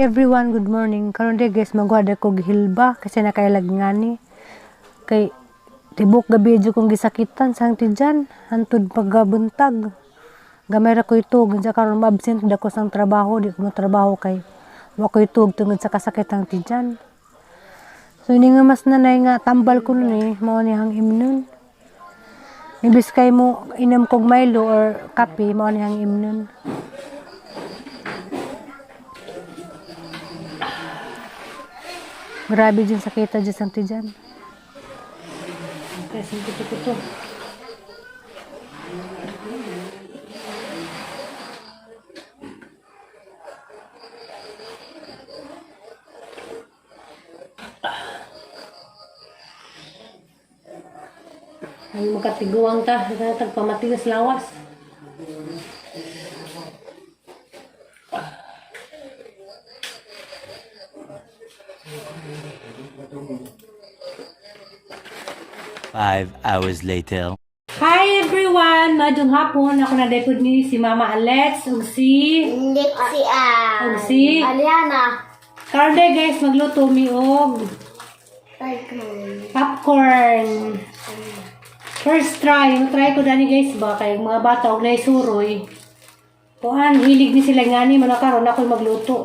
Everyone, good morning. Karon day guys, magwada ko gihilba kasi nakailag ngani. Kay tibok gabi jud kong gisakitan sang tiyan, hantud paggabuntag. Gamay ra ko itug, unsa karon ma-absent da ko sang trabaho, di ko motrabaho kay wa ko itug tungod sa kasakit ang tiyan. So ini nga mas nanay nga tambal ko nun eh, mao ni hang imnon. Imbis kay mo inom kog Milo or kape, mao ni hang imnon. Grabe dyan sakita dyan sa tiyan. Kasi kuto-kuto. Ay, makatiguang ta. Tagpamatigas lawas. 5 hours later. Hi everyone! Maayong hapon. Ako na depod ni si Mama Alex ug si Lexia. ug si Aliana. Karon day guys, magluto mi og popcorn. First try, try ko dani guys ba kay mga bata og naisuroy. Kuan hilig ni sila ngani man karon ako magluto.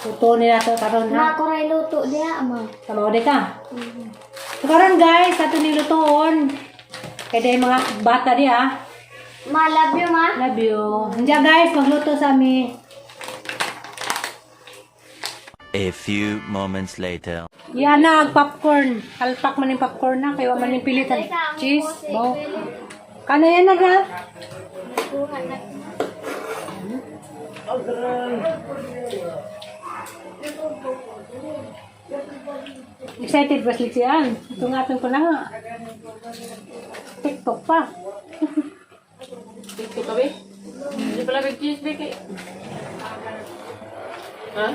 Luto ni nato karon ha. Ma, ko rin luto diya, ma. Tama di ka. So karon guys, ato ni lutoon. Kay day mga bata di ha. Ma, love you, ma. Love you. Andiyan guys, magluto sa mi. A few moments later. Yan na, ang popcorn. Kalpak man yung popcorn na. Kaya man yung pilitan. Cheese. Bo. Kano yan na na? Excited ba sila siyan? Ito nga itong pala nga. TikTok pa. TikTok kami? Hindi pala big cheese big eh. Ha?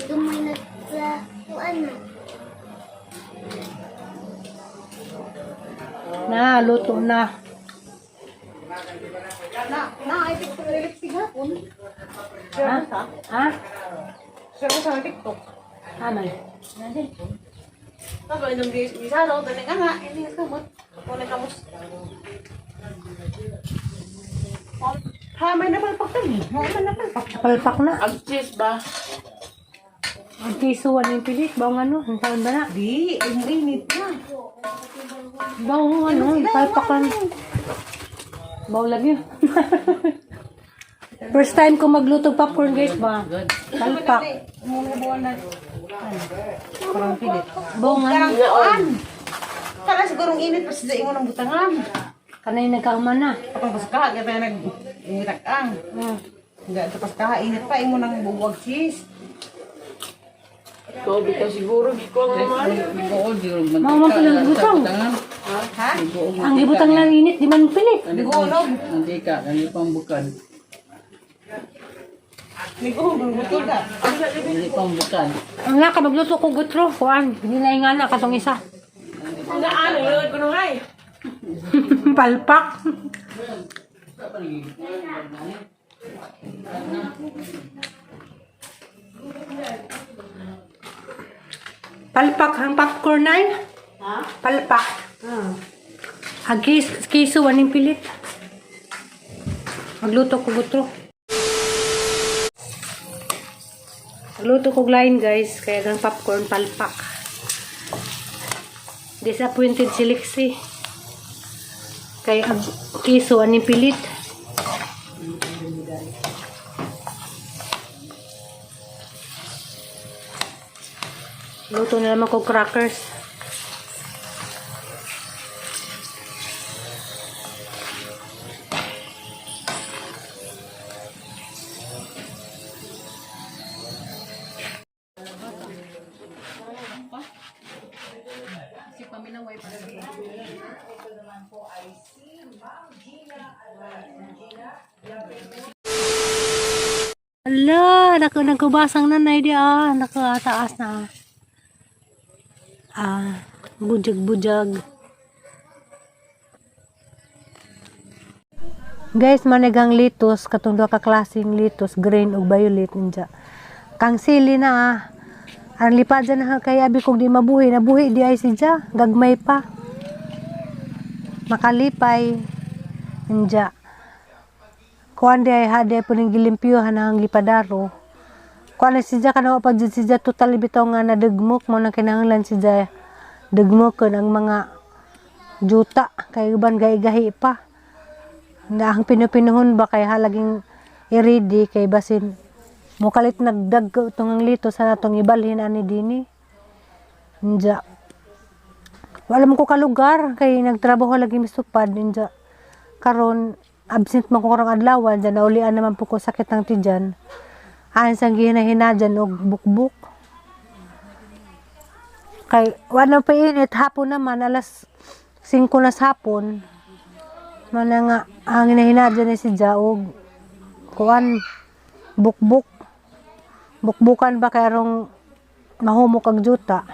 Gamay na sa ano. Na, luto na. Na, ay TikTok na lipstick hapon. Ha? Ha? Sure ko sa TikTok. Amal. Tapos inom di bisalo, dali ka nga, hindi ka kamot. Wala kamot. Ha, may napalpak kami. May napalpak. Palpak na. Ang cheese ba? Ang piso, ano yung pilit? Bawang ano? Ang taon ba na? Di, ay mainit na. Bawang ano? Palpak lang. Baw lagi. First time ko magluto popcorn guys ba? Palpak. Parang pilit. Bawang ano? Karang Kala sigurong init pa sa imo ng butangan. Kanay nagkahuman na. Kapag paskaha, kaya tayo nag-ingitak-ang. Hindi, tapos kaha, init pa, imo nang buwag cheese. Ikaw, bitaw siguro, giko ang mamali. Mao man pala ang gibutang. Ha? Ang gibutang lang init, di man pilit. Nigunog. Hindi ka, hindi pang bukad. Nigunog, ka. Hindi pang bukad. Ang laka magluto ko gutro. Kuan, hindi na nga na katong isa. Ano, yun, kunuhay. Palpak. Palpak ang popcorn na yun? Palpak. Ang kiso, aning pilit. Magluto ko gutro. Magluto ko line guys, kaya ang popcorn palpak. Disappointed si Lexi. Kay ang kiso aning pilit. Luto na naman ko crackers. Ala, nako nagkubasang nanay di ah, nakataas na. Ah, bujag-bujag. Guys, manigang litos, katong duha ka klaseng litos, green ug violet ninja. Kang sili na ah. Ang lipad na kay abi kog di mabuhi, nabuhi di ay siya, gagmay pa. Makalipay. Ninja. Kuan di ay hade po ning gilimpyuhan ang lipadaro. Kuan na siya kana pa jud siya total bitaw nga nadugmok mo nang kinahanglan siya dugmokon ang mga juta kay uban gahi-gahi pa. Na ang pinupinuhon ba kay halaging i-ready kay basin mukalit nagdag itong ang lito sa natong ibalhin ani dini. Inja. Wala mo ko kalugar kay nagtrabaho lagi misupad inja. Karon absent man ko karong adlaw dyan naulian naman po ko sakit ng tiyan. Ayon sang gihinahina dyan og bukbuk. Kay wala pa init hapon naman alas 5 na sa hapon. Mana nga ang hinahina dyan ni si Jaog kuan bukbuk. Bukbukan ba kay arong mahumok ang juta.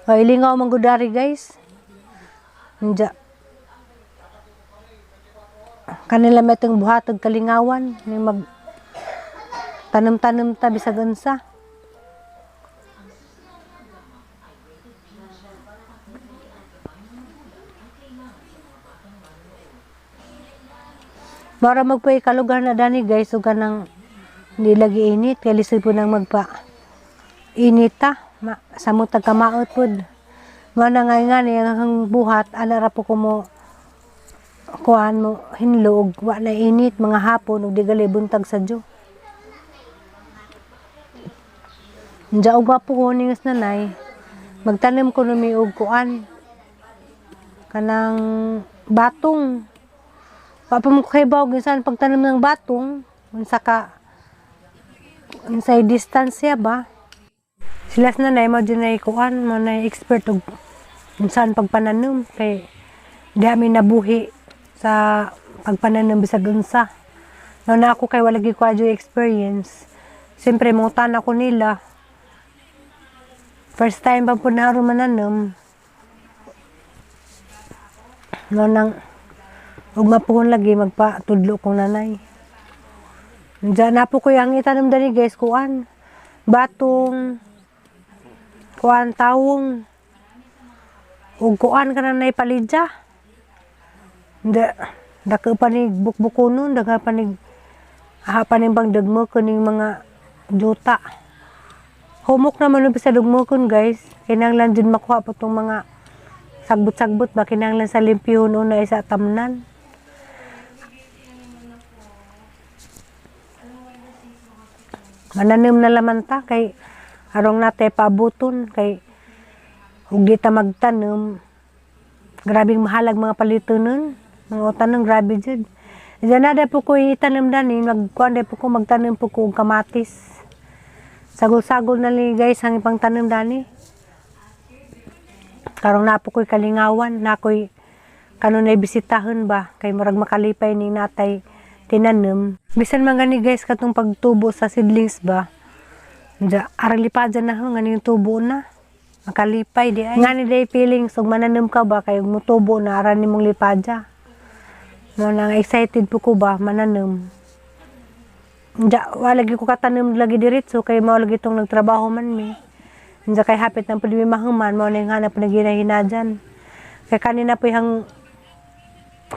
Kay lingaw man gudari guys. Inja. Kanila may itong buhatag kalingawan ni mag tanom-tanom ta bisag unsa. Mara magpay kalugar na dani guys ug kanang hindi lagi init kay lisod po nang magpa inita ma, samot tag kamaot pod. Mao na nga nga ni ang buhat ana ra po ko mo kuan mo hinlo og wa na init mga hapon ug di gali buntag sa Diyo. Diya og po ko ningas nanay. Magtanim ko numi og kuan kanang batong. Wa pa mo kahibaw ginsan pagtanim ng batong unsa ka unsay distansya ba. Sila sa nanay mo dyan ay kuan mo na expert og unsaan pagpananom kay di amin nabuhi sa pagpananom bisag unsa. No na ako kay wala gyud ko adyoy experience. Siyempre mangutan ako nila. First time pa po na aron mananom. No nang ug mapuhon lagi magpatudlo kong nanay. Diyan na po ko yung itanom dani guys kuan. Batong kuan tawong ug kuan ka na palidya. Hindi, dako pa ni bukbukunon, daga pa ni aha pa ni bang dagmo kuning mga juta. Humok naman umpisa dugmokon guys. Kinahanglan jud makuha po tong mga sagbot-sagbot ba kinahanglan sa limpyuhon una isa tamnan. Mananim na laman ta kay arong natay paabuton kay ug di ta magtanom. Grabing mahalag mga palitonon, mga utanon grabe jud. Diyan na po ko itanom dani, magkuan po ko magtanom po ko og kamatis. Sagol-sagol na ni guys ang ipang tanom dani. Karong na po ko'y kalingawan, na ko'y kanunay bisitahon ba kay murag makalipay ni natay tinanom. Bisan man gani guys katong pagtubo sa seedlings ba. Diya, arang lipadan na ho ngani yung tubo na. Makalipay di ay. Ngani day feelings ug mananom ka ba kay mutubo na aran nimong lipadya. Mo nang excited po ko ba mananom. Diya, wala lagi ko katanom lagi diretso kay mao lagi tong nagtrabaho man mi. Diya kay hapit ng pud mi mahuman mao na yung hanap na ginahinajan. Kay kanina po yung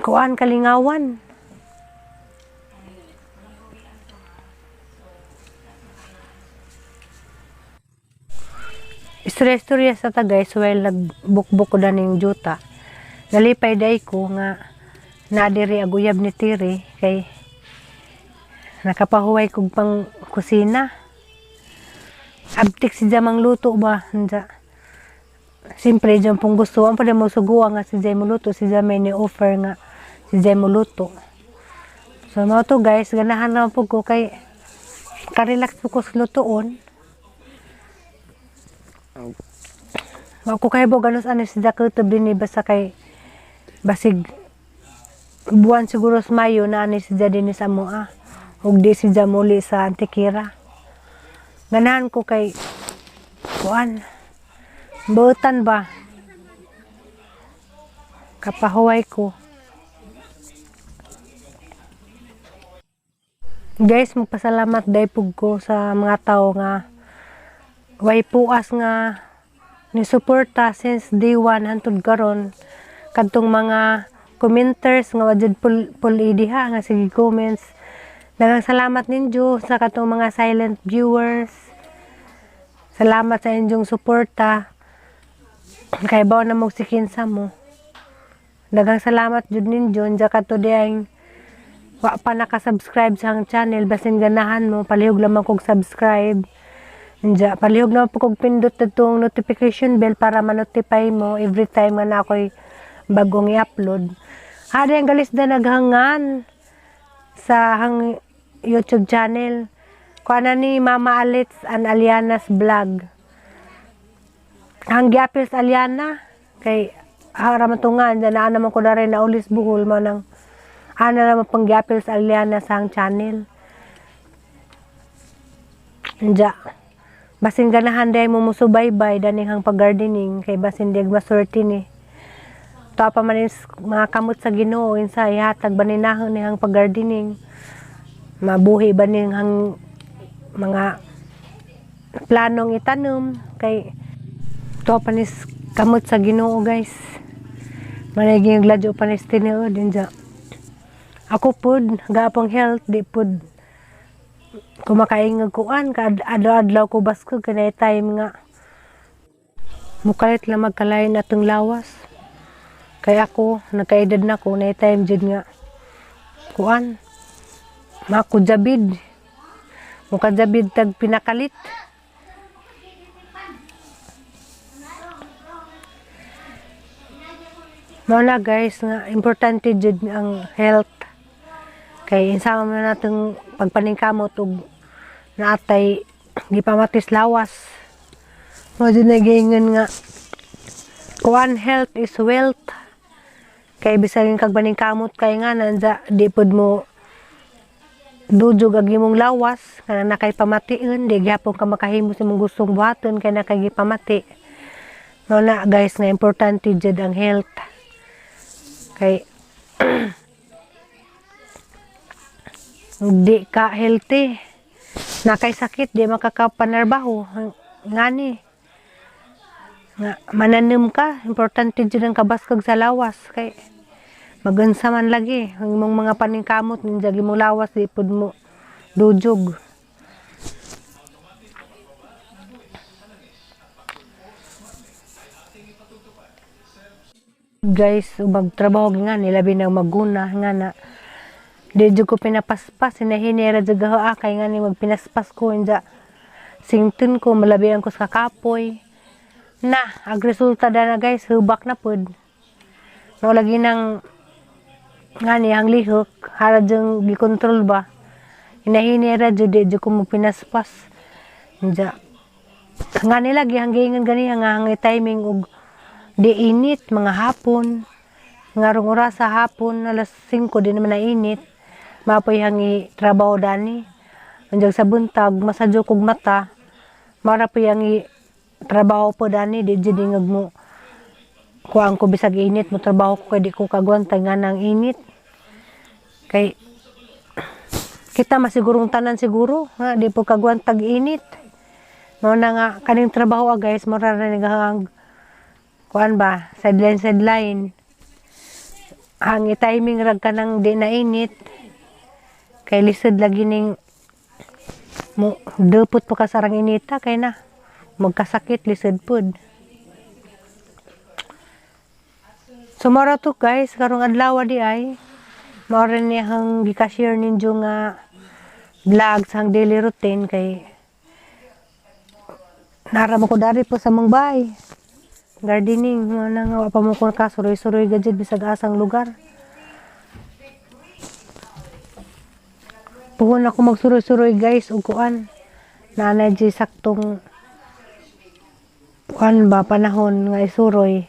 kuan kalingawan. Istorya-istorya sa ta guys while nagbukbuk ko daning juta. Nalipay day ko nga nadiri aguyab ni Tiri kay nakapahuway kog pang kusina. Abtik si Jamang luto ba? Nja. Siyempre, dyan pong gusto. Ang pala mo suguan nga si Jay mo luto. Si Jay may ni-offer nga si Jay mo luto. So, mao to guys, ganahan naman po ko kay karelax po ko sa lutoon. Wa ko kay bo ganos ano si Jacob din basta kay basig buwan siguro sa Mayo na ani si din sa amoa. Ug di si muli sa Antikira. Ganahan ko kay kuan. Buotan ba? Kapahuway ko. Guys, magpasalamat day pug ko sa mga tao nga way puas nga ni suporta since day 1 hantod karon, kadtong mga commenters nga wa jud pul diha nga sige comments. Daghang salamat ninyo sa katong mga silent viewers. Salamat sa inyong suporta. Kay baw na mo sikinsa mo. Daghang salamat jud ninyo. Diya kato diyang wa pa naka-subscribe sa ang channel, basin ganahan mo, palihog lamang kog subscribe. Diya, palihog naman po kog pindot atong notification bell para ma-notify mo every time nga na ako'y bagong i-upload. Hari ang galis na naghangan sa hang YouTube channel. Kuha na ni Mama Alitz and Aliana's Vlog. Hang giapil sa Aliana kay hara man tungan dyan na naman ko na rin na ulis buhol mo nang ana naman pang giapil sa Aliana sa hang channel. Diya. Basin ganahan day mo musubaybay daning hang pag-gardening kay basin di maswerte ni. Ta pa man is mga kamot sa Ginoo insa ihatag ba ni nahon ni hang pag-gardening. Mabuhi ba ning hang mga planong itanom kay to pa nis kamot sa Ginoo, guys. Manay gladyo pa nis tinuod din. Ako pud gapong health di pud kumakain kuan ka adlaw-adlaw ko baskog kay time nga mukalit lang magkalain atong lawas. Kay ako nagkaedad na ko, na time jud nga kuan makujabid, mukajabid tag pinakalit. Mao na, guys, nga importante jud ang health kay insama man natong pagpaningkamot og naatay gipamatis lawas. Mo jud nagaingon nga kuan, health is wealth, kay bisan kag paningkamot kay nga nanja di pud mo dujog ang imong lawas kana nakay pamation, di gyapon ka makahimo sa imong gustong buhaton kay nakay gipamati. Mao na, guys, nga importante jud ang health kay di ka healthy, nakay sakit, di makakapanarbaho ngani nga mananim ka. Importante jud ang kabaskog sa lawas kay magunsa man lagi ang imong mga paningkamot ninja imong lawas di pud mo dujog. Guys, magtrabaho nga ni labi na maguna nga na di jud ko pinapaspas, hinahinira jud ako kay nga ni magpinaspas ko inja sington ko, malabian ko sa kapoy na ag resulta da na, guys, hubak na pud. No lagi nang nga ni ang lihok hara jung gikontrol ba, hinahinira jud, di jud ko mo pinaspas. Inja nga ni lagi ang giingon ganiha nga ang timing og di init mga hapon, ngarong oras sa hapon, alas 5, di naman na init, mapoy hangi trabaho dani. Anjag sa buntag masadyo kog mata, mara po yang trabaho po dani, di jud ingag mo kuan ko bisag init mo trabaho ko kay di ko kagwantay nga nang init. Kay kita masigurong tanan siguro nga di po kagwantag init. Mao na nga kaning trabaho, guys, mura ra ni ang kuan ba, sideline sideline, ang timing rag ka nang di na init kay lisod lagi ning mo dupot pa ka sarang inita kay na magkasakit, lisod pud. So mara to, guys, karong adlaw di ay mao ra ni ang gika-share ninyo nga vlog sa ang daily routine kay nara mo ko dari po sa mong bay gardening. Mo na nga wa pa mo ko ka suroy-suroy gajud bisag asang lugar. Puhon ako magsuroy-suroy, guys, ug kuan naa na jud saktong kuan ba, panahon nga isuroy.